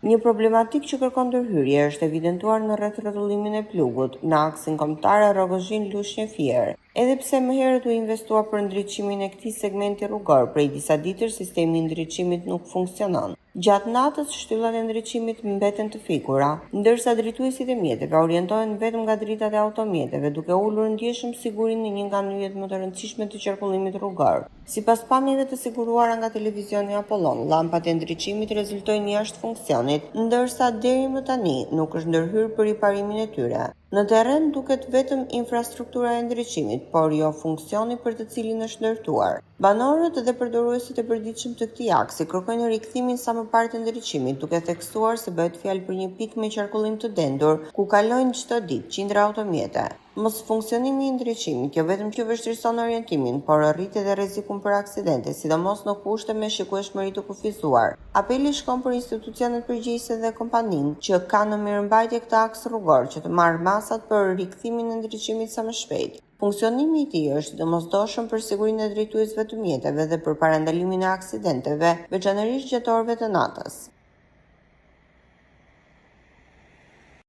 Një problematikë që kërkon ndërhyrje është evidentuar në rrethrrotullimin e Plugut, në aksin kombëtar Rrogozhinë-Lushnjë-Fier. Edhe pse më herët u investua për ndriçimin e këtij segmenti rrugor, prej disa ditësh sistemi i ndriçimit nuk funksionon. Gjatë natës, shtyllat e ndriçimit mbeten të fikura, ndërsa drejtuesit e mjeteve orientohen vetëm nga dritat e automjeteve, duke ulur ndjeshëm sigurinë në një nga nyjet më të rëndësishme të qarkullimit rrugor. Sipas pamjeve të siguruara nga televizioni Apollon, llampat e ndriçimit rezultojnë jashtë funksionit, ndërsa deri më tani nuk është ndërhyrë për riparimin e tyre. Në terren duket vetëm infrastruktura e ndriçimit, por jo funksioni për të cilin është ndërtuar. Banorët dhe përdoruesit e përditshëm të këtij aksi kërkojnë rikthimin sa më parë të ndriçimit, duke theksuar se bëhet fjalë për një pikë me qarkullim të dendur, ku kalojnë çdo ditë qindra automjete. Mosfunksionimi i ndriçimit jo vetëm që vështirëson orientimin, por rrit edhe rrezikun për aksidente, sidomos në kushte me shikueshmëri të kufizuar. Apeli shkon për institucionet përgjegjëse dhe kompaninë që ka në mirëmbajtje këtë aks rrugor që të marrë masat për rikthimin e ndriçimit sa më shpejt. Funksionimi i tij është i domosdoshëm për sigurinë e drejtuesve të mjeteve dhe për parandalimin e aksidenteve, veçanërisht gjatë orëve të natës.